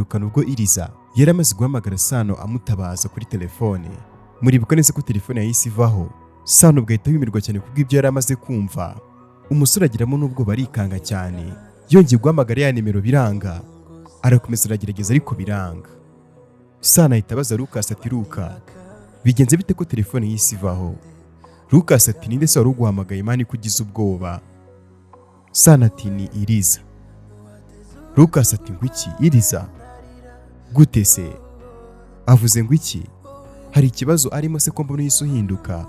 Tugarukana ubwo Iriza yari amaze guhamagara Sano amutabaza kuri telefone. Muribuka neza ko telefone yahise ivaho. Sano ubwo ahita yumirwa cyane kubw'ibyo yari amaze kumva. Umusore agiramo n'ubwoba, arikanga cyane. Yongeye guhamagara ya nimero biranga, arakomeza aragerageza ariko biranga. Sano ahita abaza Lucas ati: "Luka, bigenze bite ko telefone yahise ivaho?" Lucas ati: "Ninde se wari uguhamagaye, man, ko ugize ubwoba?" Sano ati: "Ni Iriza." Lucas ati: "Ngo iki? Iriza gute se? Avuze ngo iki? Hari ikibazo arimo se ko mbona uhise uhinduka?"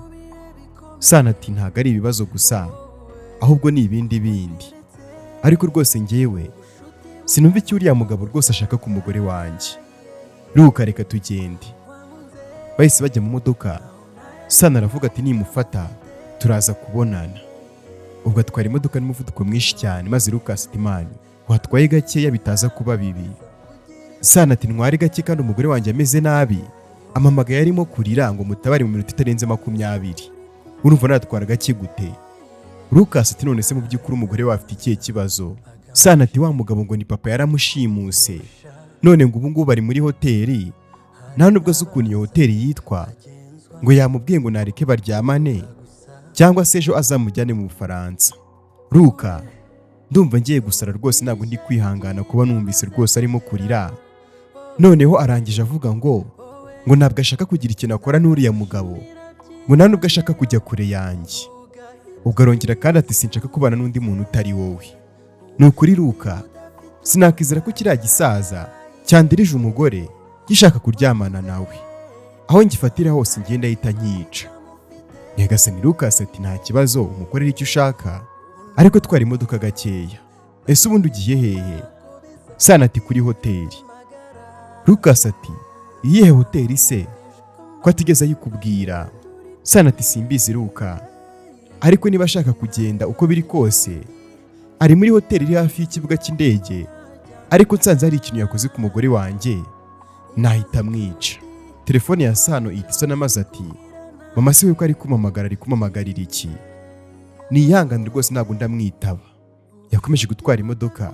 Sano ati: "Ntabwo ari ibibazo gusa, ahubwo ni ibindi bindi. Ariko rwose njyewe sinumva icyo uriya mugabo rwose ashaka ku mugore wanjye. Luka, reka tugende." Bahise bajya mu modoka. Sano aravuga ati: "Nimufata turaza kubonana." Ubwo atwara imodoka n'umuvuduko mwinshi cyane, maze Lucas ati: "Man, watwaye gakeya bitaza kuba bibi." Sano ati: "Ntware gake kandi umugore wanjye ameze nabi? Amamagaye arimo kurira ngo mutabare mu minota itarenze 20, urumva natwara gake gute?" Lucas ati: "None se mu by'ukuri umugore wawe afite ikihe kibazo?" Sano ati: "Wa mugabo ngo ni papa yaramushimuse, none ngo ubu ngubu bari muri hoteli, nta nubwo azi ukuntu iyo hoteli yitwa. Ngo yamubwiye ngo nareke baryamane cyangwa se ejo azamujyane mu Bufaransa. Luka, ndumva ngiye gusara rwose, ntabwo ndi kwihangana kuba numvise rwose arimo kurira. Noneho arangije avuga ngo ntabwo ashaka kugira ikintu akora n'uriya mugabo, ngo nta nubwo ashaka kujya kure yanjye. Ubwo arongera kandi ati: 'Sinshaka kubana n'undi muntu utari wowe.' Ni ukuri Luka, sinakizera ko kiriya gisaza cyandirije umugore gishaka kuryamana nawe. Aho ngifatira hose ngenda ahita nyica." Nyagasani Lucas ati: "Nta kibazo, umukorere icyo ushaka, ariko twara imodoka gakeya. Ese ubundi ugiye hehe?" Sano ati: "Kuri hoteli." Lucas ati: "Iyihe hoteli se ko atigeze ayikubwira?" Sano ati: "Simbizi Luka, ariko niba ashaka kugenda, uko biri kose ari muri hoteli iri hafi y'ikibuga cy'indege. Ariko nsanze hari ikintu yakoze ku mugore wanjye, nahita mwica." Telefone ya Sano ihita isona, maze ati: "Mama se we ko ari kumpamagara, ari kumpamagarira iki? Niyihangane rwose, ntabwo ndamwitaba." Yakomeje gutwara imodoka.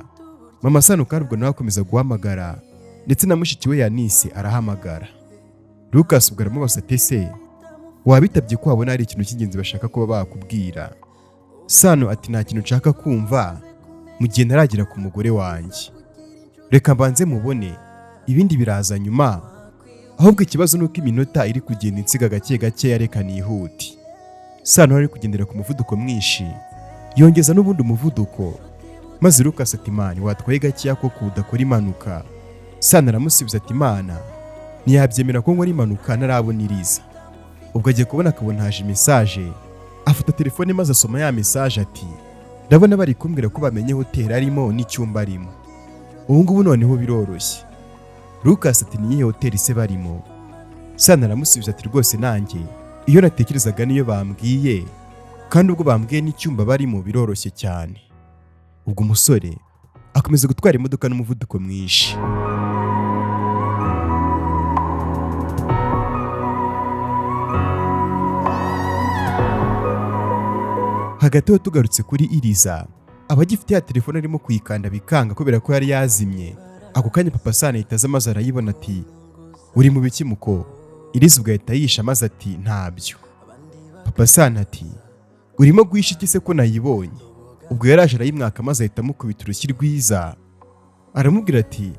Mama Sano kandi ubwo nawe akomeza guhamagara, ndetse na mushiki we Yanise arahamagara. Lucas ubwo aramubaza ati: "Ese wabitabye ko wabona hari ikintu cy'ingenzi bashaka kuba bakubwira?" Sano ati: "Nta kintu nshaka kumva mu gihe ntaragera ku mugore wanjye. Reka mbanze mubone, ibindi biraza nyuma. Ahubwo ikibazo ni uko iminota iri kugenda insiga gake gakeya, reka nihute." Sano ari kugendera ku muvuduko mwinshi, yongeza n'ubundi umuvuduko, maze Lucas ati: "Man, watwaye gakeya koko udakora impanuka?" Sano aramusubiza ati: "Imana ntiyabyemera ko nkora impanuka ntarabona Iriza." Ubwo agiye kubona akabona haje message, afata telefone maze asoma ya message ati: "Ndabona bari kumbwira ko bamenye hoteli arimo n'icyumba arimo. Ubu ngubu noneho biroroshye." Lucas ati: "Ni iyihe hoteli se barimo?" Sano aramusubiza ati: "Rwose nanjye iyo natekerezaga niyo bambwiye, kandi ubwo bambwiye n'icyumba barimo biroroshye cyane." Ubwo umusore akomeza gutwara imodoka n'umuvuduko mwinshi. Hagati aho tugarutse kuri Iriza, aba agifite ya telefone arimo kuyikanda bikanga kubera ko yari yazimye. Ako kanya Papa Sano ahita aza maze arayibona ati: "Uri mu biki, muko?" Iriza ubwo ahita yisha maze ati: "Ntabyo." Papa Sano ati: "Urimo guhisha iki se ko nayibonye?" Ubwo yaraje arayimwaka maze ahita amukubita urushyi rwiza, aramubwira ati: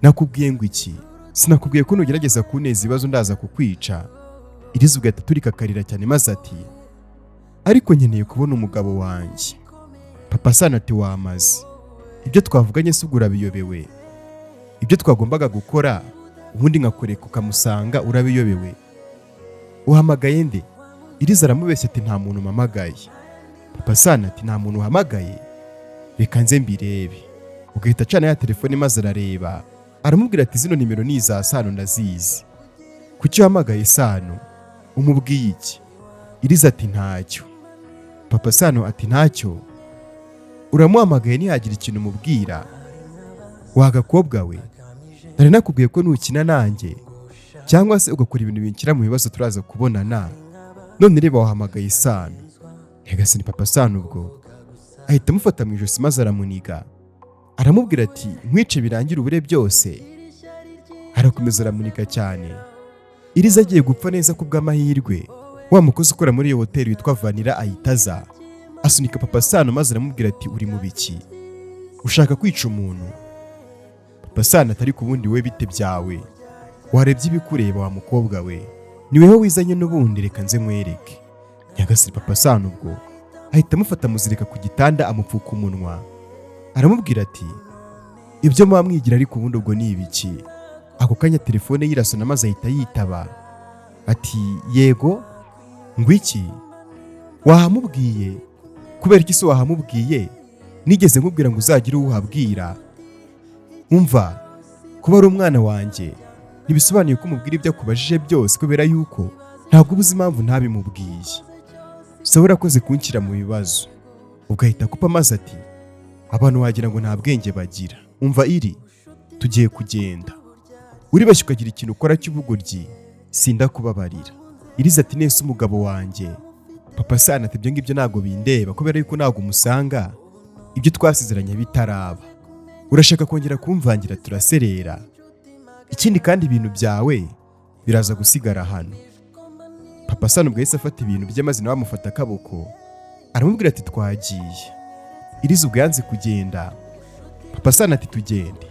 "Nakubwiye ngo iki? Sinakubwiye ko nugerageza kuneza ibibazo ndaza kukwica?" Iriza ubwo ahita aturika akarira cyane maze ati: "Ariko nkeneye kubona umugabo wanjye." Papa Sano ati: "Wamaze ibyo twavuganye se ubwo urabiyobewe? Ibyo twagombaga gukora ubundi nkakureka ukamusanga urabiyobewe? Uhamagaye nde?" Iriza aramubeshya ati: "Nta muntu mpamagaye." Papa Sano ati: "Nta muntu uhamagaye? Reka nze mbirebe." Ugahita acana ya telefone maze arareba, aramubwira ati: "Zino nimero ni iza Sano, ndazizi. Kuki uhamagaye Sano? Umubwiye iki?" Iriza ati: "Ntacyo." Papa Sano ati: "Ntacyo? Uramuhamagaye ntiyagira ikintu umubwira? Wa gakobwa we, nari nakubwiye ko nukina nanjye cyangwa se ugakora ibintu binshyira mu bibazo turaza kubonana. None reba, wahamagaye Sano." Nyagasani Papa Sano ubwo ahita amufata mu ijosi maze aramuniga, aramubwira ati: "Nkwice birangire ubure byose." Arakomeza aramunika cyane. Iriza agiye gupfa neza ku bw'amahirwe, wa mukozi ukora muri iyo hoteli witwa Vanilla ahitaza asunika Papa Sano maze aramubwira ati: "Uri mu biki? Ushaka kwica umuntu?" Papa Sano atari ku bundi we bite byawe? Warebye ibikureba wa mukobwa we? Ni weho wizanye n'ubundi, reka nze nkwereke. Nyagasani! Papa Sano ubwo ahita amufata, amuzirika ku gitanda, amupfuka umunwa, aramubwira ati: "Ibyo muba mwigira ariko ubundi ubwo ni ibiki?" Ako kanya telefone ye irasona maze ahita yitaba ati: "Yego." "Ngo iki? Wahamubwiye? Kubera iki se wahamubwiye? Nigeze nkubwira ngo uzagire uwo uhabwira? Umva, kuba ari umwana wanjye ntibisobanuye ko umubwira ibyo akubajije byose, kubera yuko ntabwo uba uzi impamvu ntabimubwiye. Sawa, urakoze kunshyira mu bibazo." Ubwo ahita akupa maze ati: "Abantu wagira ngo nta bwenge bagira. Umva iri, tugiye kugenda. Uribeshya ukagira ikintu ukora cy'ubugoryi, sindakubabarira." Iriza ati: "Nese umugabo wanjye?" Papa Sana ati: "Ibyo ngibyo ntabwo bindeba, kubera yuko ntabwo umusanga ibyo twasezeranye bitaraba. Urashaka kongera kumvangira, turaserera. Ikindi kandi, ibintu byawe biraza gusigara hano." Papa Sana ubwo yahise afata ibintu bye maze nawe amufata akaboko, aramubwira ati: "Twagiye." Iriza ubwo yanze kugenda. Papa Sana ati: "Tugende."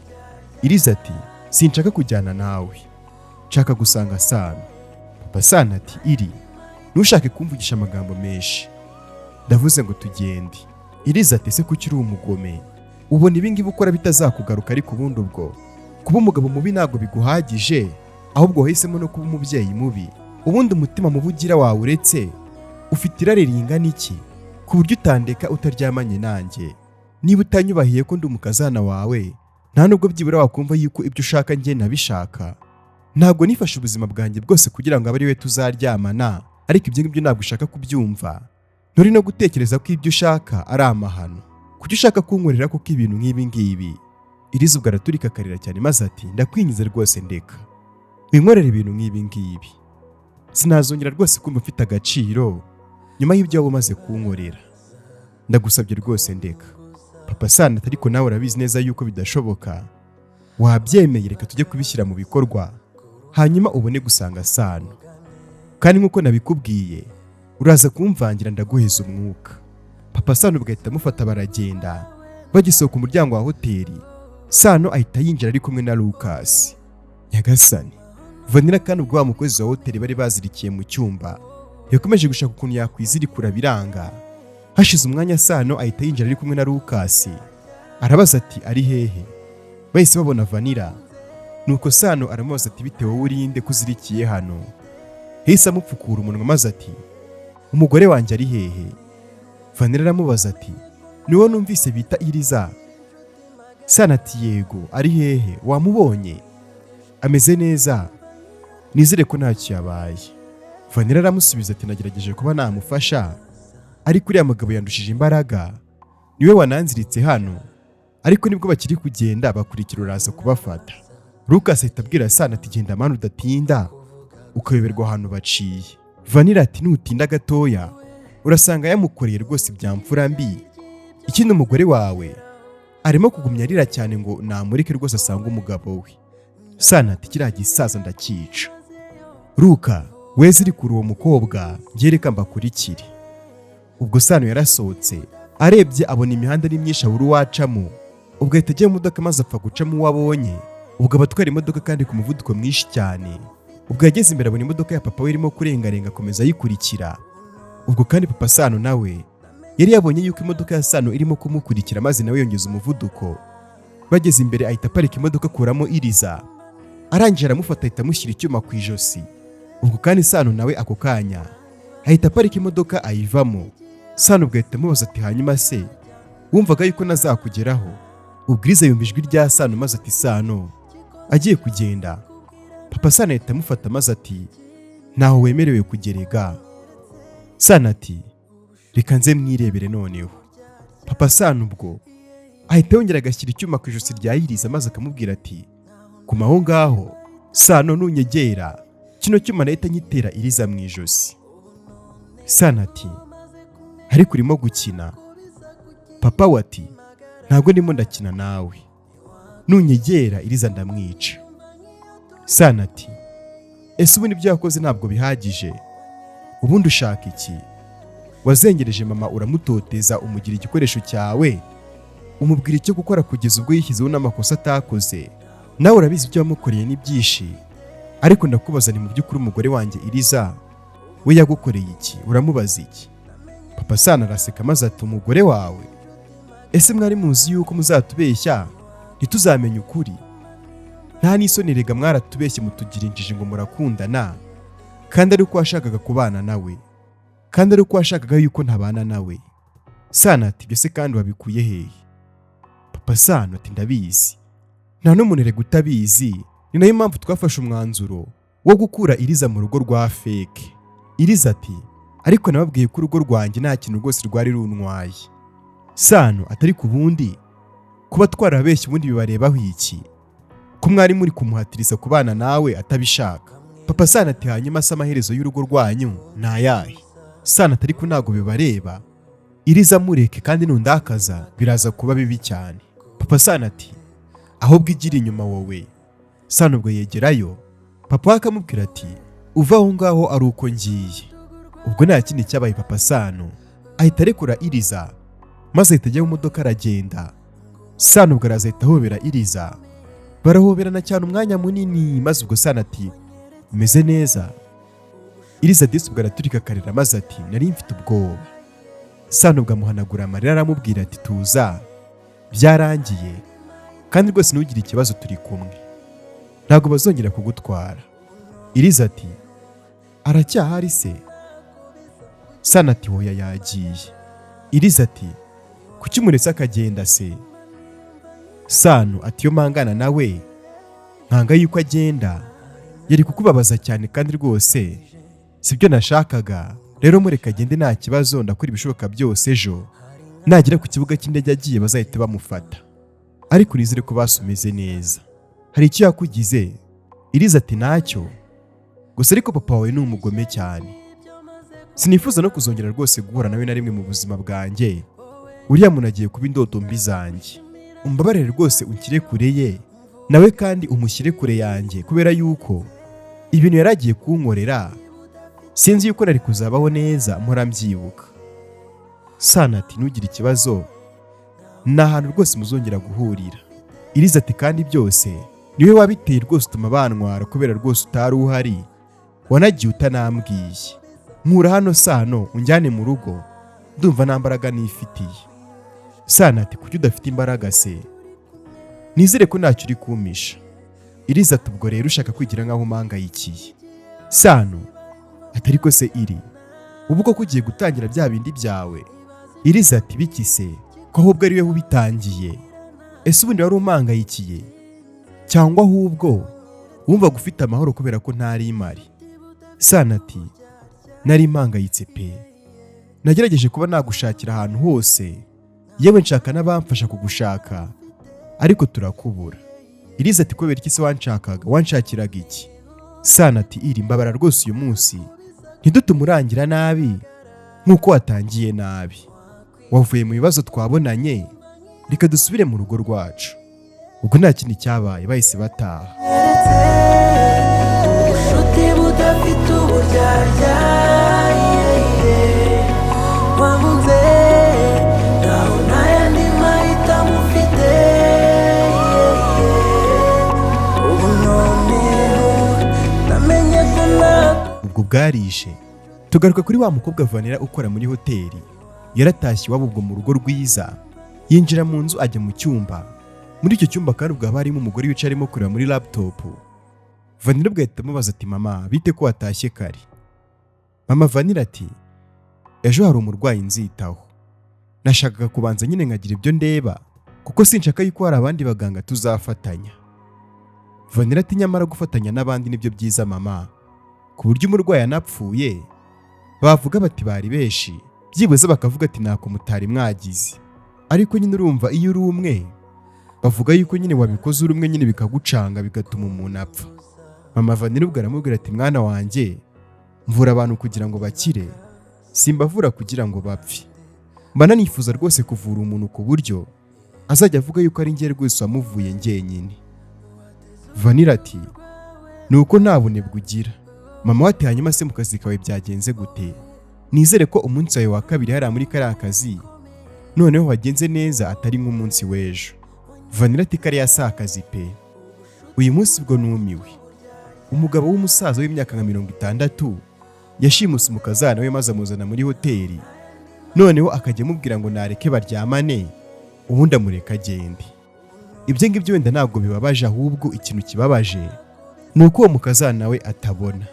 Iriza ati: "Sinshaka kujyana nawe, nshaka gusanga Sano." Papa Sana ati: "Iri, ntushake kumvugisha amagambo menshi, ndavuze ngo tugende." Iriza ati: "Ese kuki uri umugome? Ubona ibi ngibi ukora bitazakugaruka? Ariko ubundi ubwo kuba umugabo mubi ntabwo biguhagije, ahubwo wahisemo no kuba umubyeyi mubi. Ubundi umutima mubi ugira wawuretse? Ufite irari ringana iki ku buryo utandeka utaryamanye nanjye? Niba utanyubahiye ko ndi umukazana wawe, nta nubwo byibura wakumva yuko ibyo ushaka njye nabishaka? Ntabwo nifashe ubuzima bwanjye bwose kugira ngo abe ari we tuzaryamana, ariko ibyo ngibyo ntabwo ushaka kubyumva. Nturi no gutekereza ko ibyo ushaka ari amahano. Kuki ushaka kunkorera kuko ibintu nk'ibi ngibi?" Iriza ubwo araturika akarira cyane maze ati: "Ndakwingize rwose, ndeka, winkorera ibintu nk'ibi ngibi. Sinazongera rwose kumva mfite agaciro nyuma y'ibyo waba umaze kunkorera. Ndagusabye rwose, ndeka." Papa Sana ati: "Ariko nawe urabizi neza yuko bidashoboka. Wabyemeye, reka tujye kubishyira mu bikorwa, hanyuma ubone gusanga Sano. Kandi nk'uko nabikubwiye, uraza kumvangira ndaguheza umwuka." Papa Sano ugahita amufata baragenda. Bagisohoka umuryango wa hoteli, Sano ahita yinjira ari kumwe na Lucas. Nyagasani! Vanilla kandi ubwo wa mukozi wa hoteli bari bazirikiye mu cyumba yakomeje gushaka ukuntu yakwizirikura, biranga. Hashize umwanya Sano ahita yinjira ari kumwe na Lucas, arabaza ati: "Ari hehe?" Bahise babona Vanilla, nuko Sano aramubaza ati: "Bitewe wowe urinde ko uzirikiye hano?" Yahise amupfukura umunwa maze ati: "Umugore wanjye ari hehe?" Vanilla aramubaza ati: "Ni wowe numvise bita Iriza?" Sano ati: "Yego, ari hehe? Wamubonye? Ameze neza? Nizere ko ntacyo yabaye." Vanilla aramusubiza ati: "Nagerageje kuba namufasha, ariko uriya mugabo yandushije imbaraga, niwe wananziritse hano. Ariko nibwo bakiri kugenda bakurikira, uraza kubafata." Lucas ahita abwira Sano ati: "Genda mani, udatinda ukayoberwa ahantu baciye." Vanilla ati: "Nutinda gatoya urasanga yamukoreye rwose bya mfura mbi. Ikindi, umugore wawe arimo kugumya arira cyane ngo namureke rwose asange umugabo we." Sano ati: "Kiriya gisaza ndacyica. Ruka wezirikura uwo mukobwa, njye reka mbakurikire." Ubwo Sano yarasohotse, arebye abona imihanda ari myinshi, abura uwacamo. Ubwo ahita ajya mu modoka maze apfa gucamo uwo abonye. Ubwo abatwara imodoka kandi ku muvuduko mwinshi cyane. Ubwo yageze imbere abona imodoka ya papa we irimo kurengarenga, akomeza ayikurikira. Ubwo kandi papa Sano nawe yari yabonye yuko imodoka ya Sano irimo kumukurikira, maze nawe yongeza umuvuduko. Bageze imbere ahita aparika imodoka, akuramo Iriza, arangije aramufata, ahita amushyira icyuma ku ijosi. Ubwo kandi Sano nawe ako kanya ahita aparika imodoka, ayivamo. Sano ubwo ahita amubaza ati: "Hanyuma se wumvaga yuko nazakugeraho?" Ubwo Iriza yumva ijwi rya Sano maze ati: "Sano." Agiye kugenda, papa Sano ahita amufata maze ati: "Ntaho wemerewe kugerega." Sano ati: "Reka nze mwirebere noneho." Papa Sano ubwo ahita yongera agashyira icyuma ku ijosi rya Iriza maze akamubwira ati: "Guma aho ngaho Sano, nunyegera kino cyuma nahita nyitera Iriza mu ijosi." Sano ati: "Ariko urimo gukina?" Papa we ati: "Ntabwo ndimo ndakina nawe, nunyegera Iriza ndamwica." Sano ati: "Ese ubundi ibyo yakoze ntabwo bihagije? Ubundi ushaka iki? Wazengereje mama, uramutoteza, umugira igikoresho cyawe, umubwira icyo gukora kugeza ubwo yishyizeho n'amakosa atakoze. Nawe urabizi, ibyo wamukoreye ni byinshi. Ariko ndakubaza, ni mu by'ukuri umugore wanjye Iriza we yagukoreye iki? Uramubaza iki?" Papa Sano araseka maze ati: "Umugore wawe? Ese mwari muzi yuko muzatubeshya ntituzamenye ukuri? Nta n'isoni rega, mwaratubeshye mutugira injiji ngo murakundana, kandi ari uko washakaga kubana nawe, kandi ari uko washakaga yuko ntabana nawe." Sano ati: "Ibyo se kandi wabikuye hehe?" Papa Sano ati: "Ndabizi, nta n'umuntu erega utabizi. Ni nayo mpamvu twafashe umwanzuro wo gukura Iriza mu rugo rwa fake." Iriza ati: "Ariko nababwiye ko urugo rwanjye nta kintu rwose rwari runtwaye." Sano atari ku bundi kuba twarabeshye, ubundi bibarebaho iki, ko mwari muri kumuhatiriza kubana nawe atabishaka? Papa Sano ati: "Hanyuma se amaherezo y'urugo rwanyu ni ayahe?" Sano atari ko ntabwo bibareba, Iriza mureke, kandi nundakaza biraza kuba bibi cyane. Papa Sano ati: "Ahubwo igira inyuma wowe." Sano ubwo yegerayo, papa we akamubwira ati: "Uva aho ngaho ari uko ngiye." Ubwo nta kindi cyabaye, Papa Sano ahita arekura Iriza maze ahita ajya mu modoka aragenda. Sano ubwo araza ahita ahobera Iriza, barahoberana cyane umwanya munini, maze ubwo Sano ati: "Umeze neza?" Iriza disi ubwo araturika akarira maze ati: "Nari mfite ubwoba." Sano ubwo amuhanagura amarira, aramubwira ati: "Tuza, byarangiye, kandi rwose ntugire ikibazo, turi kumwe, ntabwo bazongera kugutwara." Iriza ati: "Aracyahari se?" Sano ati: "Hoya, yagiye." Iriza ati: "Kuki umuretse akagenda se?" Sano ati: "Iyo mpangana nawe nkanga yuko agenda, yari kukubabaza cyane, kandi rwose sibyo nashakaga. Rero mureka agende, nta kibazo. Ndakora ibishoboka byose, ejo nagera ku kibuga cy'indege agiye bazahita bamufata. Ariko nizere ko basi umeze neza. Hari icyo yakugize?" Iriza ati: "Ntacyo, gusa ariko papa wawe ni umugome cyane. Sinifuza no kuzongera rwose guhura nawe na rimwe mu buzima bwanjye. Uriya muntu agiye kuba indoto mbi zanjye. Umbabarire rwose unshyire kure ye nawe, kandi umushyire kure yanjye, kubera yuko ibintu yari agiye kunkorera sinzi yuko nari kuzabaho neza mpora mbyibuka." Sano ati: "Ntugire ikibazo, ni ahantu rwose muzongera guhurira." Iriza ati: "Kandi byose niwe wabiteye rwose, utuma bantwara kubera rwose utari uhari, wanagiye utanambwiye. Nkura hano Sano, unjyane mu rugo, ndumva nta mbaraga nifitiye." Sano ati: "Kuki udafite imbaraga se? Nizere ko ntacyo uri kumpisha." Iriza ati: "Ubwo rero ushaka kwigira nk'aho umpangayikiye." Sano ati: "Ariko se iri, ubu koko ugiye gutangira bya bindi byawe?" Iriza ati: "Biki se, ko ahubwo ari we ubitangiye? Ese ubundi wari umpangayikiye, cyangwa ahubwo wumvaga ufite amahoro kubera ko ntari imari?" Sano ati: "Nari mpangayitse pe. Nagerageje kuba nagushakira ahantu hose, yewe nshaka n'abamfasha kugushaka, ariko turakubura." Iriza ati: "Kubera iki se wanshakaga? Wanshakiraga iki?" Sano ati: "Iri, mbabara rwose, uyu munsi ntidutume urangira nabi nk'uko watangiye nabi. Wavuye mu bibazo twabonanye, reka dusubire mu rugo rwacu." Ubwo nta kindi cyabaye, bahise bataha. Ubucuti budafite uburyarya, yeah. Wankunze ntaho n'ayandi mahitamo ufite, yeah. Ubu noneho namenye ko nta Ubwo bwarije, tugaruka kuri wa mukobwa Vanilla ukora muri hoteli. Yaratashye iwabo ubwo mu rugo rwiza, yinjira mu nzu, ajya mu cyumba. Muri icyo cyumba kandi ubwo haba harimo umugore wicaye arimo kureba muri laptop. Vanilla ubwo ahita amubaza ati: "Mama, bite ko watashye kare?" Mama Vanilla ati: "Ejo hari umurwayi nzitaho, nashakaga kubanza nyine nkagira ibyo ndeba, kuko sinshaka yuko hari abandi baganga tuzafatanya." Vanilla ati: "Nyamara gufatanya n'abandi nibyo byiza mama, ku buryo umurwayi anapfuye bavuga bati bari benshi, byibuze bakavuga ati ntako mutari mwagize. Ariko nyine urumva iyo uri umwe, bavuga yuko nyine wabikoze uri umwe, nyine bikagucanga, bigatuma umuntu apfa." Mama Vanilla ubwo aramubwira ati: "Mwana wanjye, mvura abantu kugira ngo bakire, simbavura kugira ngo bapfe. Mba nanifuza rwose kuvura umuntu ku buryo azajya avuga yuko ari njye rwose wamuvuye njyenyine." Vanilla ati: Ni uko nta bunebwe ugira. Mama we ati: "Hanyuma se mu kazi kawe byagenze gute? Nizere ko umunsi wawe wa kabiri hariya muri kariya kazi noneho wagenze neza, atari nk'umunsi w'ejo." Vanilla ati: "Kariya si akazi pe. Uyu munsi bwo numiwe. Umugabo w'umusaza w'imyaka nka 60 yashimuse umukazana we maze amuzana muri hoteli, noneho akajya amubwira ngo nareke baryamane, ubundi amureka agende. Ibyo ngibyo wenda ntabwo bibabaje, ahubwo ikintu kibabaje ni uko uwo mukazana we atabona."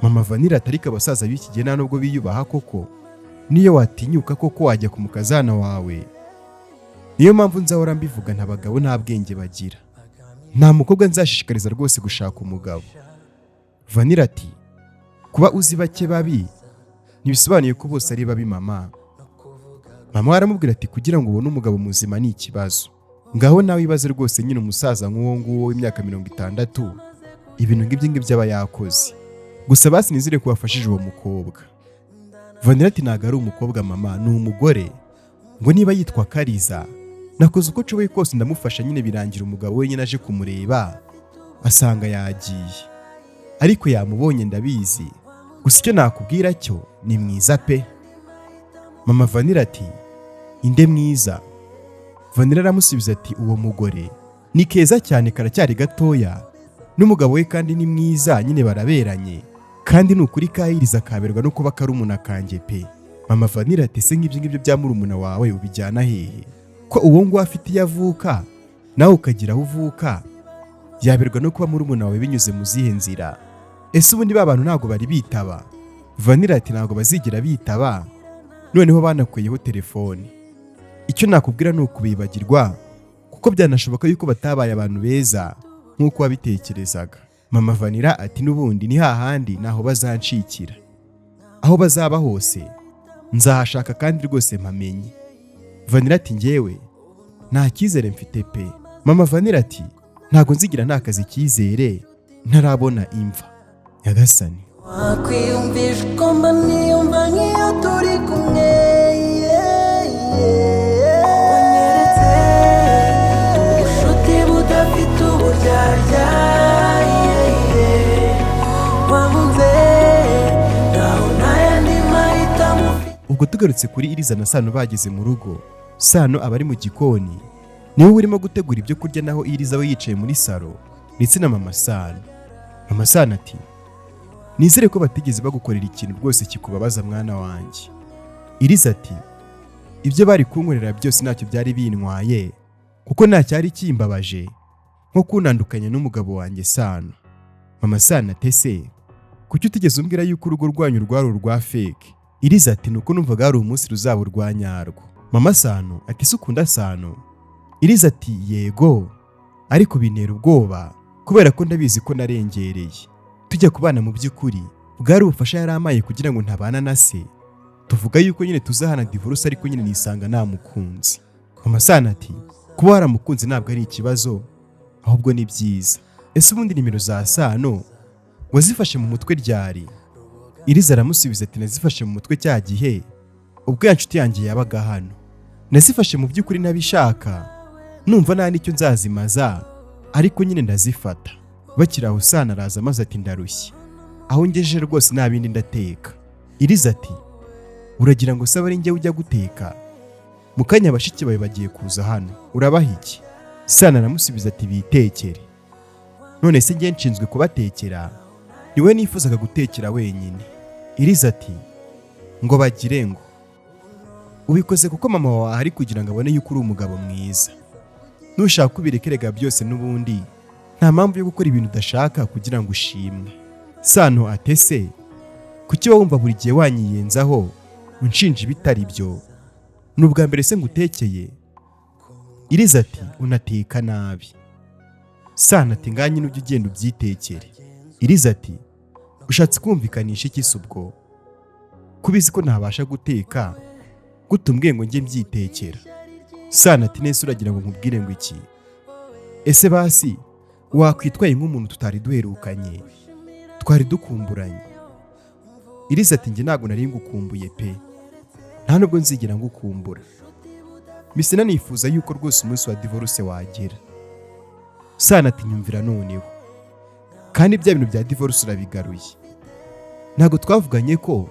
Mama Vanilla ati: "Ariko abasaza b'iki gihe nta nubwo biyubaha koko. Niyo watinyuka koko wajya ku mukazana wawe? Niyo mpamvu nzahora mbivuga, nta bagabo nta bwenge bagira. Nta mukobwa nzashishikariza rwose gushaka umugabo." Vanilla ati: "Kuba uzi bake babi ntibisobanuye ko bose ari babi, mama." Mama we aramubwira ati: "Kugira ngo ubone umugabo muzima ni ikibazo. Ngaho nawe ibaze rwose nyine, umusaza nk'uwo nguwo w'imyaka 60, ibintu nk'ibyo ngibyo aba yakoze. Gusa basi nizere ko wafashije uwo mukobwa." Vanilla ati: "Ntabwo ari umukobwa mama, ni umugore, ngo niba yitwa Kariza. Nakoze uko nshoboye kose ndamufasha nyine, birangira umugabo wenyine aje kumureba asanga yagiye, ariko yamubonye ndabizi. Gusa icyo nakubwira cyo ni mwiza pe." Mama Vanilla ati: "Inde mwiza?" Vanilla aramusubiza ati: "Uwo mugore ni keza cyane, karacyari gatoya, n'umugabo we kandi ni mwiza nyine, baraberanye, kandi ni ukuri kahiriza kaberwa no kuba karumuna kanjye pe." Mama Vanilla ati: "Se nk'ibyo ngibyo bya murumuna wawe ubijyana hehe, ko uwo nguwo afite iyo avuka nawe ukagira aho uvuka? Yaberwa no kuba murumuna wawe binyuze mu zihe nzira? Ese ubundi ba bantu ntabwo bari bitaba?" Vanilla ati: "Ntabwo bazigera bitaba, noneho banakuyeho telefone. Icyo nakubwira ni ukubibagirwa, kuko byanashoboka yuko batabaye abantu beza nk'uko wabitekerezaga." Mama Vanilla ati: "N'ubundi ni hahandi, ntaho bazancikira. Aho bazaba hose nzahashaka kandi rwose mpamenye." Vanilla ati: "Njyewe nta cyizere mfite pe." Mama Vanilla ati: "Ntabwo nzigira ntakaza icyizere ntarabona imva nyagasani." Wakwiyumvisha uko mba niyumva nk'iyo turi kumwe, yeah. Wanyeretse ubushuti budafite uburyarya, yeah. Wankunze ntaho n'ayandi mahitamo ufite. Ubwo tugarutse kuri Iriza na Sano bageze mu rugo, Sano aba ari mu gikoni, niwe urimo gutegura ibyo kurya, naho Iriza we yicaye muri salo ndetse na mama Sano. Mama Sano ati: "Nizere ko batigeze bagukorera ikintu rwose kikubabaza, mwana wanjye." Iriza ati: "Ibyo bari kunkorera byose ntacyo byari bintwaye, kuko nta cyari kimbabaje nko kuntandukanya n'umugabo wanjye Sano." Mama Sano ati: "Ese kuki utigeze umbwira yuko urugo rwanyu rwari urwa fake?" Iriza ati: "Nuko numvaga hari umunsi ruzaba urwa nyarwo." Mama Sano ati: "Se ukunda Sano?" Iriza ati: "Yego, ariko bintera ubwoba kubera ko ndabizi ko narengereye. Tujya kubana mu by'ukuri bwari ubufasha yari amaye kugira ngo ntabana na se, tuvuga yuko nyine tuzahana divorce, ariko nyine nisanga namukunze." Mama Sano ati: "Kuba waramukunze ntabwo ari ikibazo, ahubwo ni byiza. Ese ubundi nimero za Sano wazifashe mu mutwe ryari?" Iriza aramusubiza ati: "Nazifashe mu mutwe cya gihe ubwo ya nshuti yanjye yabaga hano. Nazifashe mu by'ukuri ntabishaka, numva nta n'icyo nzazimaza, ariko nyine ndazifata." Bakiri aho, Sano araza maze ati: "Ndarushye, aho ngejeje rwose nta bindi ndateka." Iriza ati: "Uragira ngo se abe ari njye ujya guteka? Mu kanya bashiki bawe bagiye kuza hano, urabaha iki?" Sano aramusubiza ati: "Bitekere. None se njye nshinzwe kubatekera? Niwe nifuzaga gutekera wenyine." Iriza ati: "Ngo bagire ngo ubikoze kuko mama wawe ahari, kugira ngo abone yuko uri umugabo mwiza. Nushaka ubireke rega byose, n'ubundi nta mpamvu yo gukora ibintu udashaka kugira ngo ushimwe." Sano ati: "Ese kuki uba wumva buri gihe wanyiyenzaho, unshinja ibitari byo? Ni ubwa mbere se ngutekeye?" Iriza ati: "Unateka nabi." Sano ati: "Ngaho nyine ujye ugenda ubyitekere." Iriza ati: "Ushatse kumvikanisha iki se ubwo? Kubizi ko ntabasha guteka, gute umbwiye ngo njye mbyitekera?" Sano ati: "Nese uragira ngo nkubwire ngo iki? Ese basi wakwitwaye nk'umuntu tutari duherukanye, twari dukumburanye?" Iriza ati: "Njye ntabwo nari ngukumbuye pe, nta nubwo nzigera ngukumbura. Mise nanifuza yuko rwose umunsi wa divorce wagera." Sano ati: "Nyumvira noneho." Kandi bya bintu bya divorce urabigaruye. Ntabwo twavuganye ko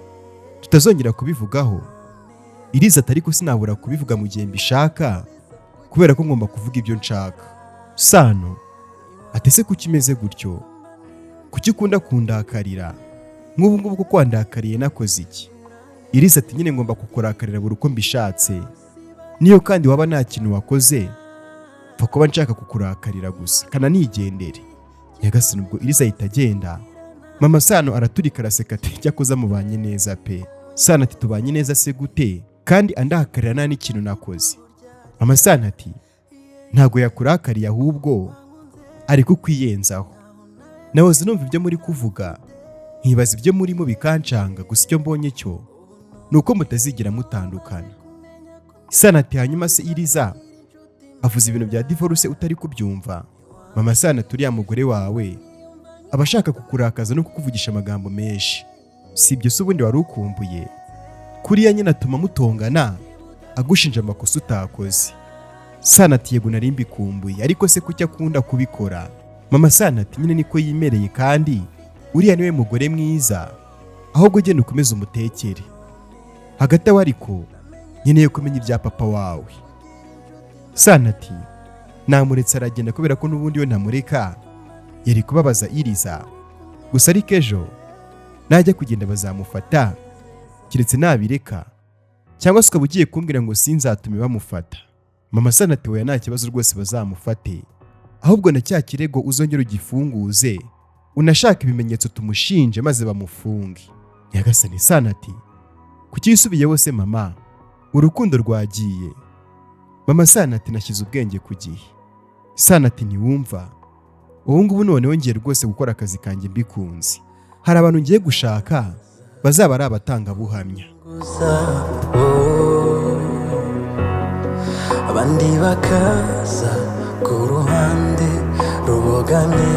tutazongera kubivugaho?" Iriza ati: "Ariko sinabura kubivuga mu gihe mbishaka, kubera ko ngomba kuvuga ibyo nshaka." Sano ati: "Ese kuki umeze gutyo? Kuki ukunda kundakarira nk'ubu ngubu? Kuko wandakariye nakoze iki?" Iriza ati: "Nyine ngomba kukurakarira buri uko mbishatse, niyo kandi waba nta kintu wakoze, pfa kuba nshaka kukurakarira gusa, kananigendere." Nyagasani, ubwo Iriza ahita agenda. Mama Sano araturika araseka ati: "Cyakoze mubanye neza pe." Sano ati: "Tubanye neza se gute kandi andakarira nta n'ikintu nakoze?" Mama Sano ati: "Ntabwo yakurakariye, ahubwo ari kukwiyenzaho. Nahoze numva ibyo muri kuvuga, nkibaza ibyo murimo bikancanga. Gusa icyo mbonye cyo ni uko mutazigera mutandukana." Sano ati: "Hanyuma se Iriza avuze ibintu bya divorce utari kubyumva?" Mama Sano ati: "Uriya mugore wawe aba ashaka kukurakaza no kukuvugisha amagambo menshi. Si ibyo se ubundi wari ukumbuye? Kuriya nyine atuma mutongana, agushinja amakosa utakoze." Sano ati: "Yego, nari mbikumbuye, ariko se kuki akunda kubikora?" Mama Sano ati: "Nyine niko yimereye, kandi uriya niwe mugore mwiza. Ahubwo genda ukomeze umutekere. Hagati aho ariko nkeneye kumenya ibya papa wawe." Sano ati: "Namuretse aragenda kubera ko n'ubundi we ntamureka yari kubabaza Iriza gusa. Ariko ejo najya kugenda bazamufata, keretse nabireka, cyangwa se ukaba ugiye kumbwira ngo sinzatume bamufata." Mama Sano ati: "Oya, nta kibazo rwose, bazamufate. Ahubwo na cya kirego uzongere ugifunguze, unashaka ibimenyetso tumushinje maze bamufunge." Nyagasani, Sano ati: "Kuki wisubiyeho se mama? Urukundo rwagiye?" Mama Sano ati: "Nashyize ubwenge ku gihe." Sano ati: "Ntiwumva, ubu ngubu noneho ngiye rwose gukora akazi kanjye mbikunze. Hari abantu ngiye gushaka bazaba ari abatangabuhamya." Gusa oh, abandi bakaza ku ruhande rubogamye,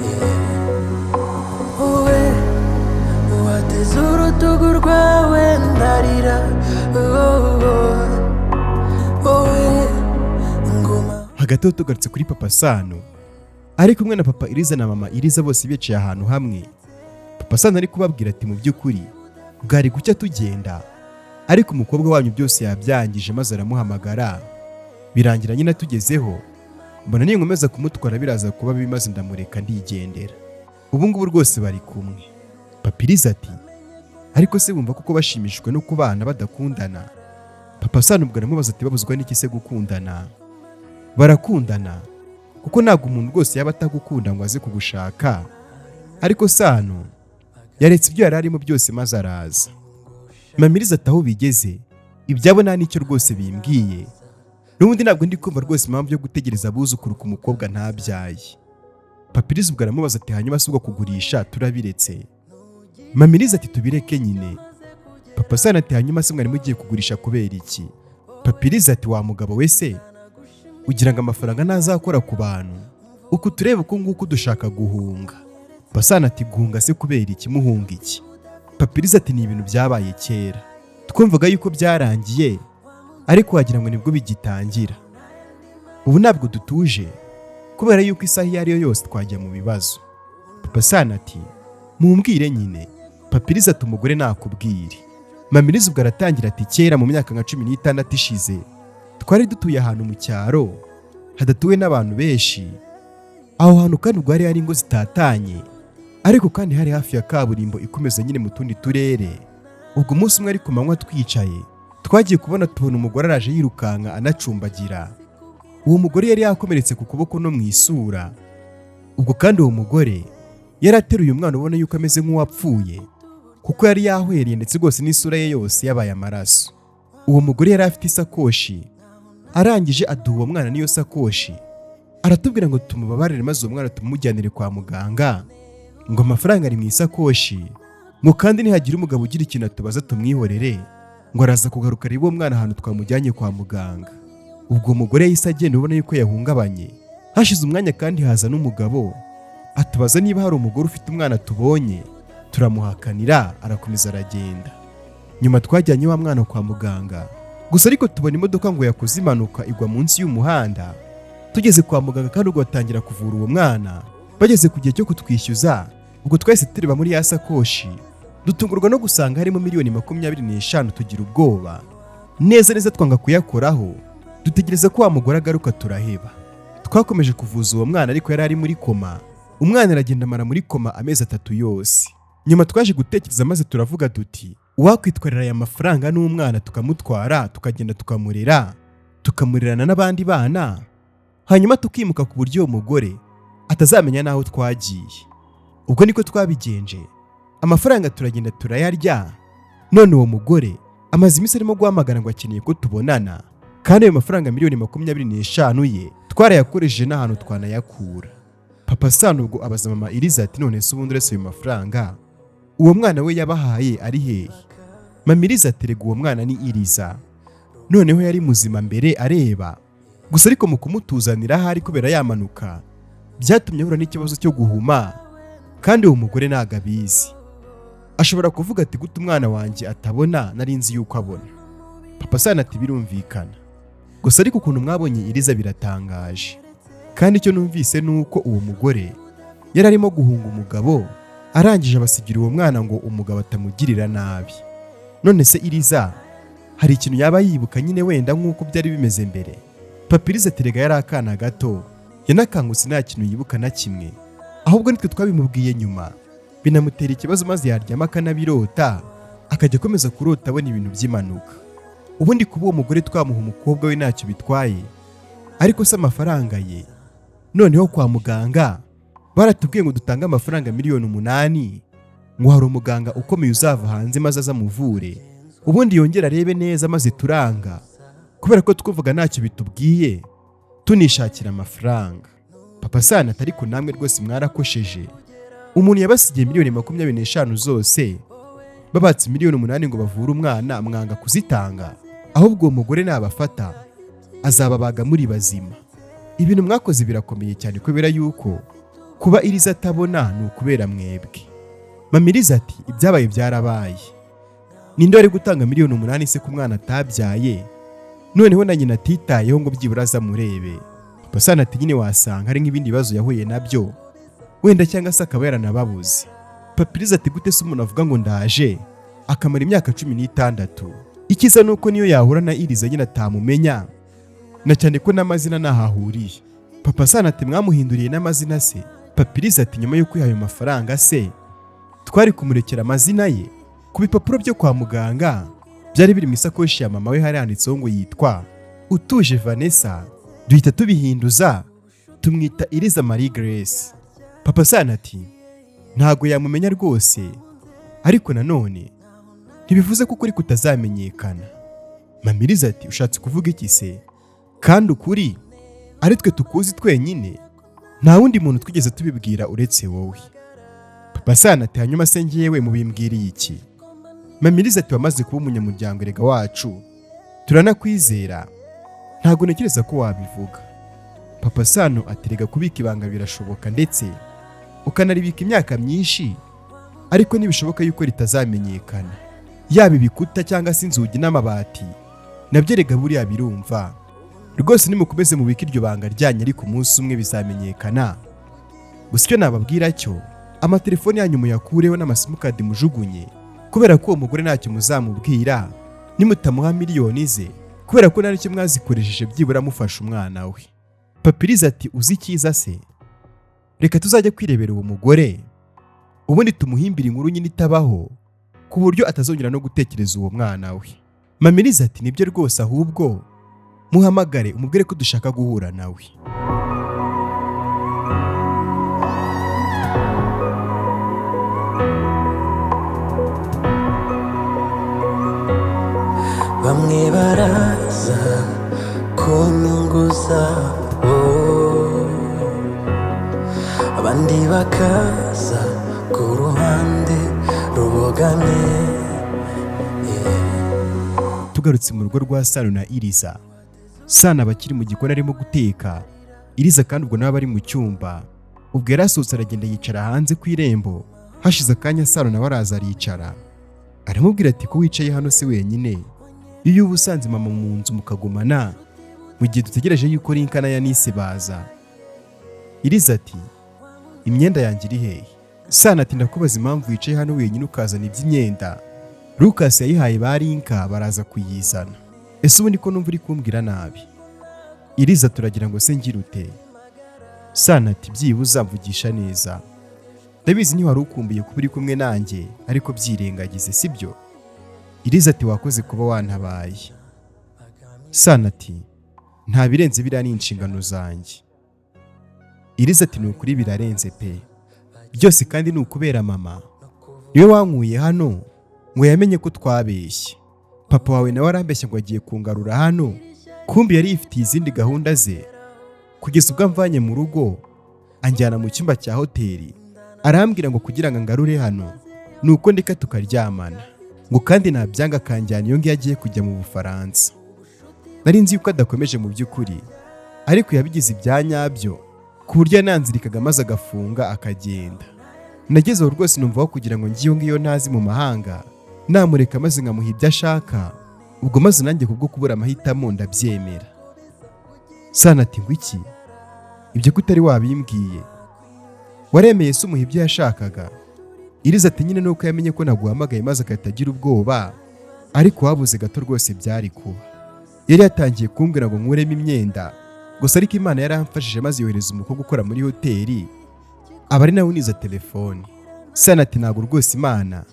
yeah. Wowe wateze urutugu rwawe ndarira, oh, oh, wowe nguma. Hagati aho tugarutse kuri papa Sano, ari kumwe na papa Iriza na mama Iriza, bose bicaye ahantu hamwe. Papa Sano ari kubabwira ati: "Mu by'ukuri bwari gucya tugenda, ariko umukobwa wanyu byose yabyangije maze aramuhamagara, birangira nyine atugezeho. Mbona ninkomeza kumutwara biraza kuba bibi, maze ndamureka ndigendera. Ubu ngubu rwose bari kumwe." Papa Iriza ati: "Ariko se bumva koko bashimishijwe no kubana badakundana?" Papa Sano ubwo aramubaza ati: "Babuzwa n'iki se gukundana?" "Barakundana, kuko ntabwo umuntu rwose yaba atagukunda ngo aze kugushaka. Ariko Sano yaretse ibyo yari arimo byose maze araza." Mamiriza ati: "Aho bigeze ibyabo nta n'icyo rwose bimbwiye. N'ubundi ntabwo ndi kumva rwose impamvu yo gutegereza abuzukuru ku mukobwa ntabyaye." Papiriza ubwo aramubaza ati: "Hanyuma si ubwo kugurisha turabiretse?" Mamiriza ati: "Tubireke nyine." Papa Sano ati: "Hanyuma se mwari mugiye kugurisha kubera iki?" Papiriza ati: "Wa mugabo we se, ugira ngo amafaranga ntazakora ku bantu? Uku tureba uku nguku dushaka guhunga." Pasana ati: "Guhunga se kubera iki? Muhunga iki?" Papiriza ati: "Ni ibintu byabaye kera, twumvaga yuko byarangiye, ariko wagira ngo nibwo bigitangira. Ubu ntabwo dutuje kubera yuko isaha iyo ari yo yose twajya mu bibazo." Papa Sana ati: "Mumbwire nyine." Papiriza ati: "Umugore nakubwire." Mamiriza ubwo aratangira ati: "Kera mu myaka nka 16 ishize, twari dutuye ahantu mu cyaro hadatuwe n'abantu benshi. Aho hantu kandi ubwo hari hari ingo zitatanye, ariko kandi hari hafi ya kaburimbo ikomeza nyine mu tundi turere. Ubwo umunsi umwe ari ku manywa twicaye, twagiye kubona tubona umugore araje yirukanka anacumbagira. Uwo mugore yari yakomeretse ku kuboko no mu isura. Ubwo kandi uwo mugore yari ateruye umwana ubona yuko ameze nk'uwapfuye, kuko yari yahwereye, ndetse rwose n'isura ye yose yabaye amaraso. Uwo mugore yari afite isakoshi, arangije aduha uwo mwana n'iyo sakoshi, aratubwira ngo tumubabarire maze uwo mwana tumujyanire kwa muganga, ngo amafaranga ari mu isakoshi, ngo kandi nihagira umugabo ugira ikintu atubaza tumwihorere, ngo araza kugaruka arebe uwo mwana ahantu twamujyanye kwa muganga. Ubwo umugore yahise agenda ubona yuko yahungabanye. Hashize umwanya kandi haza n'umugabo, atubaza niba hari umugore ufite umwana tubonye, turamuhakanira, arakomeza aragenda. Nyuma twajyanye wa mwana kwa muganga gusa, ariko tubona imodoka ngo yakoze impanuka igwa munsi y'umuhanda. Tugeze kwa muganga kandi ubwo batangira kuvura uwo mwana. Bageze ku gihe cyo kutwishyuza, ubwo twahise tureba muri ya sakoshi, dutungurwa no gusanga harimo 25 miliyoni. Tugira ubwoba neza neza, twanga kuyakoraho, dutegereza ko wa mugore agaruka, turaheba. Twakomeje kuvuza uwo mwana, ariko yari ari muri koma. Umwana aragenda amara muri koma amezi 3 yose. Nyuma twaje gutekereza maze turavuga duti: uwakwitwarira aya mafaranga n'umwana tukamutwara, tukagenda tukamurera, tukamurerana n'abandi bana, hanyuma tukimuka ku buryo uwo mugore atazamenya n'aho twagiye. Ubwo niko twabigenje, amafaranga turagenda turayarya. None uwo mugore amaze iminsi arimo guhamagara ngo akeneye ko tubonana, kandi ayo mafaranga 25 miliyoni ye twarayakoresheje n'ahantu twanayakura. Papa Sano ubwo abaza mama Iriza ati: none se ubundi uretse ayo mafaranga, uwo mwana we yabahaye ari hehe? Mama Iriza ati: rega uwo mwana ni Iriza, noneho yari muzima mbere areba gusa, ariko mu kumutuzanira ahari kubera yamanuka byatumye ahura n'ikibazo cyo guhuma, kandi uwo mugore ntabwo abizi. Ashobora kuvuga ati: gute umwana wanjye atabona, nari nzi yuko abona. Papa Sano ati: birumvikana gusa, ariko ukuntu mwabonye Iriza biratangaje, kandi icyo numvise ni uko uwo mugore yari arimo guhunga umugabo, arangije abasigira uwo mwana ngo umugabo atamugirira nabi. None se Iriza hari ikintu yaba yibuka nyine wenda nk'uko byari bimeze mbere? Papa Iriza ati: rega yari akana gato, yanakangutse nta kintu yibuka na kimwe, ahubwo nitwe twabimubwiye nyuma binamutera ikibazo, maze yaryama akanabirota, akajya akomeza kurota abona ibintu by'impanuka. Ubundi kuba uwo mugore twamuha umukobwa we ntacyo bitwaye, ariko se amafaranga ye? Noneho kwa muganga baratubwiye ngo dutange amafaranga 8 miliyoni, ngo hari umuganga ukomeye uzava hanze maze azamuvure, ubundi yongere arebe neza, maze turanga kubera ko twumvaga ntacyo bitubwiye, tunishakira amafaranga. Papa Sano ati: ariko namwe rwose mwarakosheje. Umuntu yabasigiye 25 miliyoni zose, babatse 8 miliyoni ngo bavure umwana, mwanga kuzitanga. Ahubwo uwo mugore nabafata azababaga muri bazima. Ibintu mwakoze birakomeye cyane, kubera yuko kuba Iriza atabona ni ukubera mwebwe. Mama Iriza ati: ibyabaye byarabaye, ninde wari gutanga 8 miliyoni se ku mwana atabyaye, noneho na nyina atitayeho ngo byibura azamurebe? Papa Sano ati: nyine wasanga hari nk'ibindi bibazo yahuye nabyo wenda, cyangwa se akaba yaranababuze. Papa Iriza ati: gute se umuntu avuga ngo ndaje akamara imyaka 16? Icyiza ni uko niyo yahura na Iriza nyine atamumenya, na cyane ko n'amazina ntaho ahuriye. Papa Sano ati: mwamuhinduriye n'amazina se? Papa Iriza ati: nyuma yo kwiha ayo mafaranga se twari kumurekera amazina ye? Ku bipapuro byo kwa muganga byari biri mu isakoshi ya mama we hari handitseho ngo yitwa Utuje Vanessa, duhita tubihinduza tumwita Iriza Marie Grace. Papa Sano ati: ntago yamumenya rwose, ariko nanone ntibivuze ko ukuri kutazamenyekana. Mama Iriza ati: ushatse kuvuga iki se, kandi ukuri ari twe tukuzi twenyine, nta wundi muntu twigeze tubibwira uretse wowe? Papa Sano ati: hanyuma se ngewe mubimbwiriye iki? Mama Iriza ati: wamaze kuba umunyamuryango erega wacu, turanakwizera, ntabwo ntekereza ko wabivuga. Papa Sano ati: rega kubika ibanga birashoboka, ndetse ukanaribika imyaka myinshi, ariko ntibishoboka yuko ritazamenyekana. Yaba ibikuta cyangwa se inzugi n'amabati, nabyo rega buriya birumva. Rwose nimukomeze mubike iryo banga ryanyu, ariko umunsi umwe bizamenyekana. Gusa icyo nababwira cyo, amatelefoni yanyu muyakureho n'amasimukadi mujugunye, kubera ko uwo mugore ntacyo muzamubwira nimutamuha miliyoni ze, kubera ko nta n'icyo mwazikoresheje byibura mufasha umwana we. Papa Iriza ati: uzi icyiza se, reka tuzajya kwirebera uwo mugore, ubundi tumuhimbire inkuru nyine itabaho, ku buryo atazongera no gutekereza uwo mwana we. Mama Iriza ati: nibyo rwose, ahubwo muhamagare umubwire ko dushaka guhura nawe. Bamwe baraza ku nyungu zabo, abandi bakaza ku ruhande rubogamye. Tugarutse mu rugo rwa Sano na Iriza, Sano aba akiri mu gikoni arimo guteka, Iriza kandi ubwo nawe aba ari mu cyumba. Ubwo yarasohotse aragenda yicara hanze ku irembo. Hashize akanya Sano nawe araza aricara, aramubwira ati: ko wicaye hano se wenyine, iyo uba usanze mama mu nzu mukagumana mu gihe dutegereje yuko Rinka na Yanise baza? Iriza ati: Imyenda yanjye iri hehe?" Sano ati: "Ndakubaza impamvu wicaye hano wenyine ukazana iby'imyenda. Lucas yayihaye ba Rinka, baraza kuyizana. Ese ubundi ko numva uri kumbwira nabi?" Iriza: "Turagira ngo se ngirute?" Sano ati: "Byibuza mvugisha neza. Ndabizi ntiwari ukumbuye kuba uri kumwe nanjye, ariko byirengagize, sibyo?" Iriza ati: "Wakoze kuba wantabaye." Sano ati: "Nta birenze, biriya ni inshingano zanjye." Iriza ati: "Ni ukuri birarenze pe. Byose kandi ni ukubera mama, niwe wankuye hano ngo yamenye ko twabeshye. Papa wawe nawe arambeshya ngo agiye kungarura hano, kumbi yari yifitiye izindi gahunda ze, kugeza ubwo amvanye mu rugo anjyana mu cyumba cya hoteli, arambwira ngo kugira ngo angarure hano ni uko ndeka tukaryamana, ngo kandi nabyanga akanjyana iyo ngiyo agiye kujya mu Bufaransa. Nari nzi yuko adakomeje mu by'ukuri, ariko yabigize ibya nyabyo ku buryo yananzirikaga maze agafunga akagenda. Nageze aho rwose numva aho kugira ngo ngiyo ngiyo ntazi mu mahanga, namureka maze nkamuha ibyo ashaka. Ubwo maze nanjye kubwo kubura amahitamo ndabyemera." Sana ati: "Ngo iki? Ibyo ko utari wabimbwiye? Waremeye se umuha ibyo yashakaga?" Iriza ati: "Nyine nuko yamenye ko naguhamagaye maze agahita agira ubwoba, ariko wabuze gato rwose byari kuba. Yari yatangiye kumbwira ngo nkuremo imyenda gusa, ariko Imana yaramfashije maze yohereza umukobwa ukora muri hoteli, aba ari nawe uniza telefone." Sana ati: "Ntabwo rwose Imana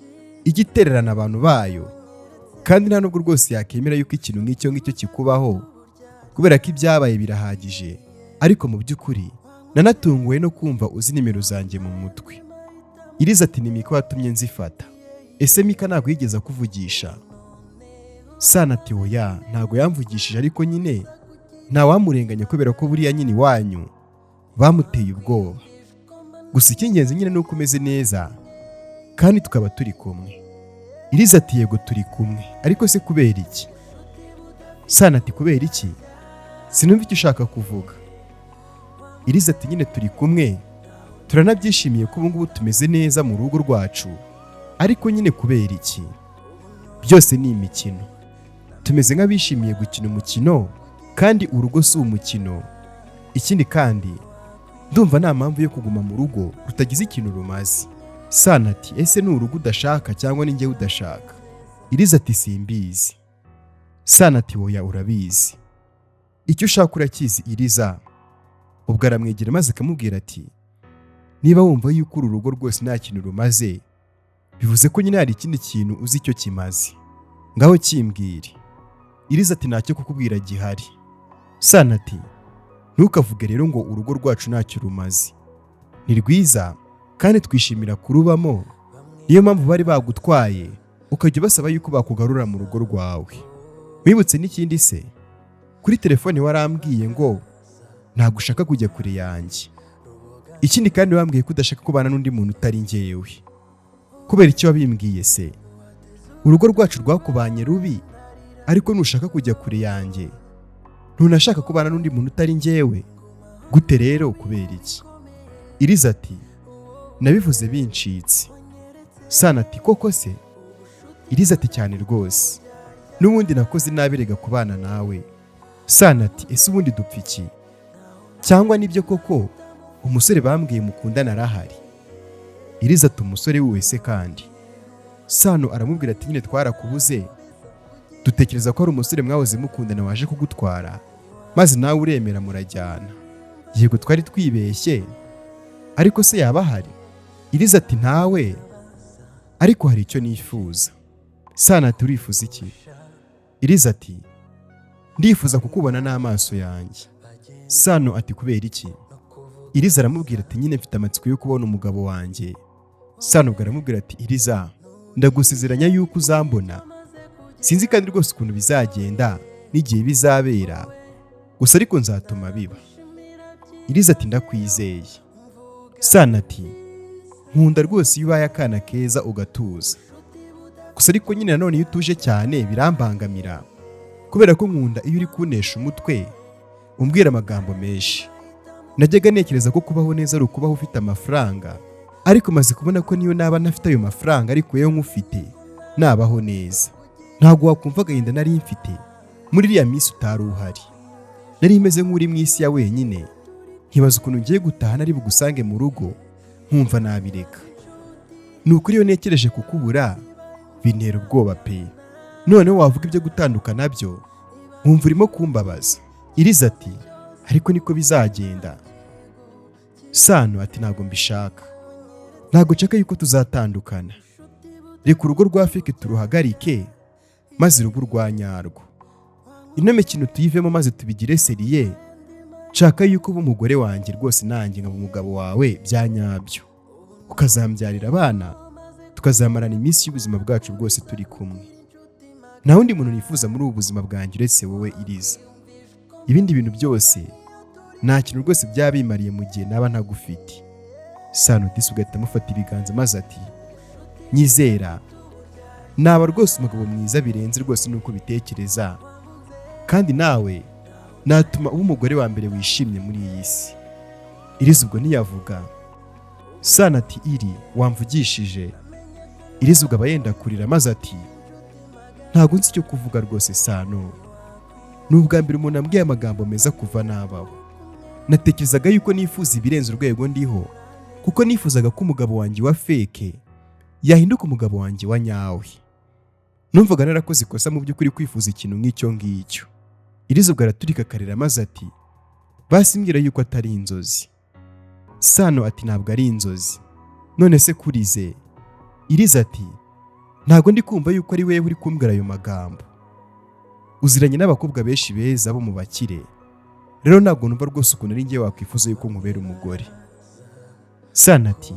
ijya itererana abantu bayo, kandi nta nubwo rwose yakemera yuko ikintu nk'icyo ngicyo kikubaho, kubera ko ibyabaye birahagije. Ariko mu by'ukuri nanatunguwe no kumva uzi nimero zanjye mu mutwe." Iriza ati: "Ni Mika watumye nzifata. Ese Mika ntabwo yigeze akuvugisha?" Sana ati: "Oya, ntabwo yamvugishije, ariko nyine ntawamurenganya kubera ko buriya nyine iwanyu bamuteye ubwoba. Gusa icy'ingenzi nyine ni uko umeze neza kandi tukaba turi kumwe." Iriza ati: "Yego, turi kumwe, ariko se kubera iki?" Sana ati: "Kubera iki? Sinumva icyo ushaka kuvuga." Iriza ati: "Nyine turi kumwe, turanabyishimiye ko ubu ngubu tumeze neza mu rugo rwacu, ariko nyine kubera iki? Byose ni imikino. Tumeze nk'abishimiye gukina umukino, kandi urugo si umukino. Ikindi kandi ndumva nta mpamvu yo kuguma mu rugo rutagize ikintu rumaze." Sana ati: "Ese ni urugo udashaka cyangwa ni njyewe udashaka?" Iriza ati: "Simbizi." Sana ati: "Oya, urabizi, icyo ushaka urakizi, Iriza." Ubwo aramwegera maze akamubwira ati: "Niba wumva yuko uru rugo rwose nta kintu rumaze, bivuze ko nyine hari ikindi kintu uzi icyo kimaze. Ngaho kimbwire." Iriza ati: "Ntacyo kukubwira gihari." Sana ati: "Ntukavuge rero ngo urugo rwacu ntacyo rumaze. Ni rwiza kandi twishimira kurubamo. Niyo mpamvu bari bagutwaye ukajya ubasaba yuko bakugarura mu rugo rwawe. Wibutse n'ikindi se, kuri telefone warambwiye ngo ntabwo ushaka kujya kure yanjye. Ikindi kandi wambwiye ko udashaka kubana n'undi muntu utari njyewe. Kubera icyo wabimbwiye se? Urugo rwacu rwakubanye rubi, ariko nushaka kujya kure yanjye, ntunashaka kubana n'undi muntu utari njyewe. Gute rero? Kubera iki?" Iriza ati: "Nabivuze bincitse." Sana ati: "Koko se?" Iriza ati: "Cyane rwose. N'ubundi nakoze nabi rega kubana nawe." Sana ati: "Ese ubundi dupfa iki? Cyangwa nibyo koko umusore bambwiye mukundana arahari?" Iriza ati: "Umusore wese kandi?" Sano aramubwira ati: "Nyine twarakubuze, dutekereza ko ari umusore mwahoze mukundana waje kugutwara, maze nawe uremera murajyana. Yego, twari twibeshye, ariko se yaba ahari?" Iriza ati: "Ntawe, ariko hari icyo nifuza." Sana ati: "Urifuza iki?" Iriza ati: "Ndifuza kukubona n'amaso yanjye." Sano ati: "Kubera iki?" Iriza aramubwira ati: "Nyine mfite amatsiko yo kubona umugabo wanjye." Sano ubwo aramubwira ati: "Iriza, ndagusezeranya yuko uzambona. Sinzi kandi rwose ukuntu bizagenda n'igihe bizabera gusa, ariko nzatuma biba." Iriza ati: "Ndakwizeye." Sana ati: "Nkunda rwose iyo ubaye akana keza ugatuza gusa, ariko nyine nanone iyo utuje cyane birambangamira, kubera ko nkunda iyo uri kunesha umutwe umbwira amagambo menshi. Najyaga ntekereza ko kubaho neza ari ukubaho ufite amafaranga, ariko maze kubona ko niyo naba ntafite ayo mafaranga ariko yewe nkufite nabaho neza. Ntabwo wakumva agahinda nari mfite muri iriya minsi utari uhari. Nari meze nk'uri mu isi ya wenyine, nkibaza ukuntu ngiye gutaha nari bugusange mu rugo." Nkumva nabireka. Ni ukuri, iyo ntekereje kukubura bintera ubwoba pe. Noneho wavuga ibyo gutandukana byo, nkumva urimo kumbabaza. Iriza ati: "Ariko niko bizagenda." Sano ati: "Ntabwo mbishaka, ntabwo nshaka yuko tuzatandukana. Reka urugo rwa fake turuhagarike, maze urugo rwa nyarwo, ino mikino tuyivemo, maze tubigire sérieux. Nshaka yuko uba umugore wanjye rwose, nanjye nkaba umugabo wawe bya nyabyo, ukazambyarira abana, tukazamarana iminsi y'ubuzima bwacu bwose turi kumwe. Nta wundi muntu nifuza muri ubu buzima bwanjye uretse wowe, Iriza. Ibindi bintu byose nta kintu rwose byaba bimariye mu gihe naba ntagufite." Sano disi ugahita amufata ibiganza, maze ati: "Nyizera, naba rwose umugabo mwiza birenze rwose nuko ubitekereza, kandi nawe natuma uba umugore wa mbere wishimye muri iyi si." Iriza ubwo ntiyavuga. Sano ati: "Iri wamvugishije?" Iriza ubwo aba yenda kurira, maze ati: "Ntabwo nzi icyo kuvuga rwose, Sano. Ni ubwa mbere umuntu ambwiye amagambo meza kuva nabaho. Natekerezaga yuko nifuza ibirenze urwego ndiho, kuko nifuzaga ko umugabo wanjye wa fake yahinduka umugabo wanjye wa nyawe. Numvaga narakoze ikosa mu by'ukuri kwifuza ikintu nk'icyo ngicyo." Iriza ubwo araturika akarira, maze ati: "Basi mbwira yuko atari inzozi." Sano ati: "Ntabwo ari inzozi. None se kurize?" Iriza ati: "Ntabwo ndi kumva yuko ari wewe uri kumbwira ayo magambo. Uziranye n'abakobwa benshi beza bo mu bakire, rero ntabwo numva rwose ukuntu ari njye wakwifuza yuko nkubera umugore." Sano ati: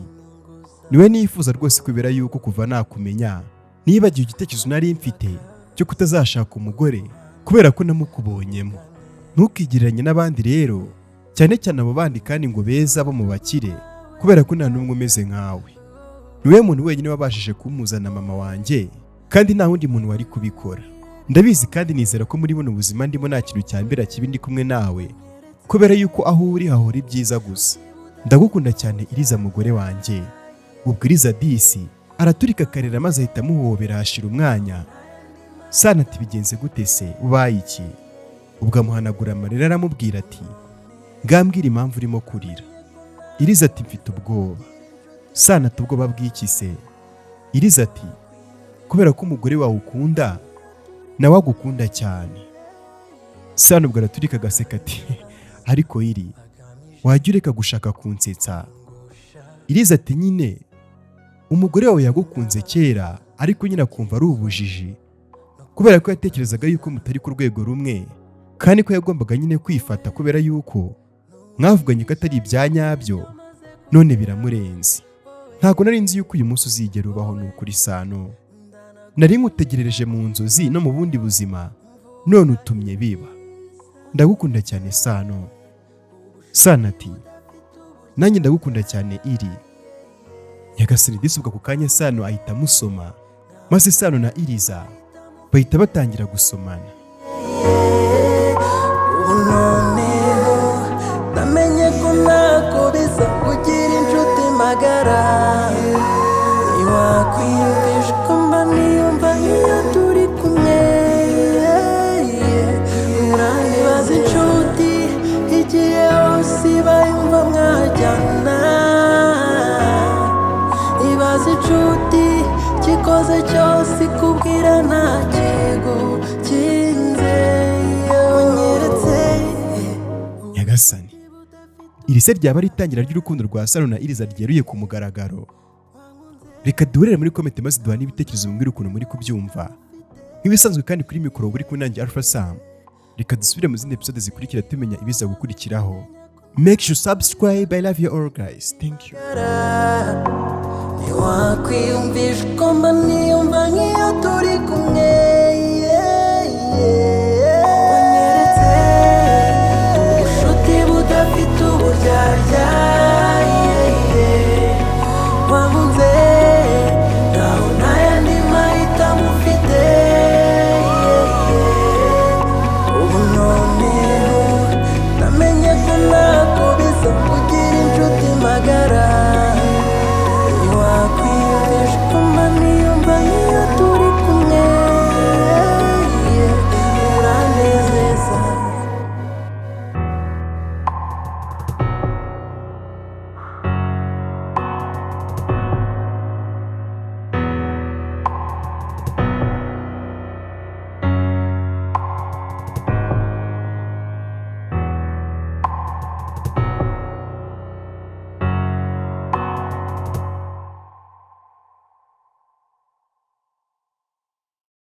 "Niwe nifuza rwose, kubera yuko kuva nakumenya nibagiwe igitekerezo nari mfite cyo kutazashaka umugore, kubera ko namukubonyemo. Ntukigereranye n'abandi rero, cyane cyane abo bandi kandi ngo beza bo mu bakire, kubera ko nta n'umwe umeze nkawe. Niwe muntu wenyine wabashije kumuzana mama wanjye, kandi nta wundi muntu wari kubikora. Ndabizi kandi nizera ko muri buno buzima ndimo nta kintu cyambera kibi ndi kumwe nawe, kubera yuko aho uri hahora ibyiza gusa. Ndagukunda cyane, Iriza mugore wanjye." Ubwo Iriza disi araturika akarira, maze ahita amuhobera. Hashira umwanya. Sana ati: "Bigenze gute se? Ubaye iki?" Ubwo amuhanagura amarira, aramubwira ati: "Ngambwira impamvu urimo kurira." Iriza ati: "Mfite ubwoba." Sana ati: "Ubwoba bw'iki se?" Iriza ati: "Kubera ko umugore wawe ukunda nawe agukunda cyane." Sana ubwo araturika agaseka ati: "Ariko iri wajya ureka gushaka kunsetsa." Iriza ati: "Nyine umugore wawe yagukunze kera, ariko nyine akumva ari ubujiji, kubera ko yatekerezaga yuko mutari ku rwego rumwe, kandi ko yagombaga nyine kwifata kubera yuko mwavuganye ko atari ibya nyabyo, none biramurenze. Ntabwo nari nzi yuko uyu munsi uzigera ubaho. Ni ukuri Sano, nari nkutegerereje mu nzozi no mu bundi buzima, none utumye biba. Ndagukunda cyane, Sano." Sano ati: "Nanjye ndagukunda cyane, Iri." Nyagasani disi, ubwo ako kanya Sano ahita amusoma, maze Sano na Iriza bahita batangira gusomana. Ubu noneho namenye ko ntako bisa kugira inshuti magara. Ntiwakwiyumvisha uko mba niyumva iyo turi kumwe. Urantibaza inshuti igihe hose iba yumva mwajyana. Ibaza inshuti kikoze cyose ikubwira nta kigukinze. Iyo unyeretse Nyagasani, iri se ryaba ari itangira ry'urukundo rwa Sano na Iriza ryeruye ku mugaragaro? Reka duhurire muri comment, maze duhane ibitekerezo, mumbwire ukuntu muri kubyumva. Nk'ibisanzwe kandi, kuri mikoro buri kumwe nanjye Alpha Sam. Reka dusubire mu zindi episode zikurikira, tumenya ibiza gukurikiraho. Make sure subscribe. I love you all guys, thank you. Ntiwakwiyumvisha uko mba niyumva nk'iyo turi kumwe.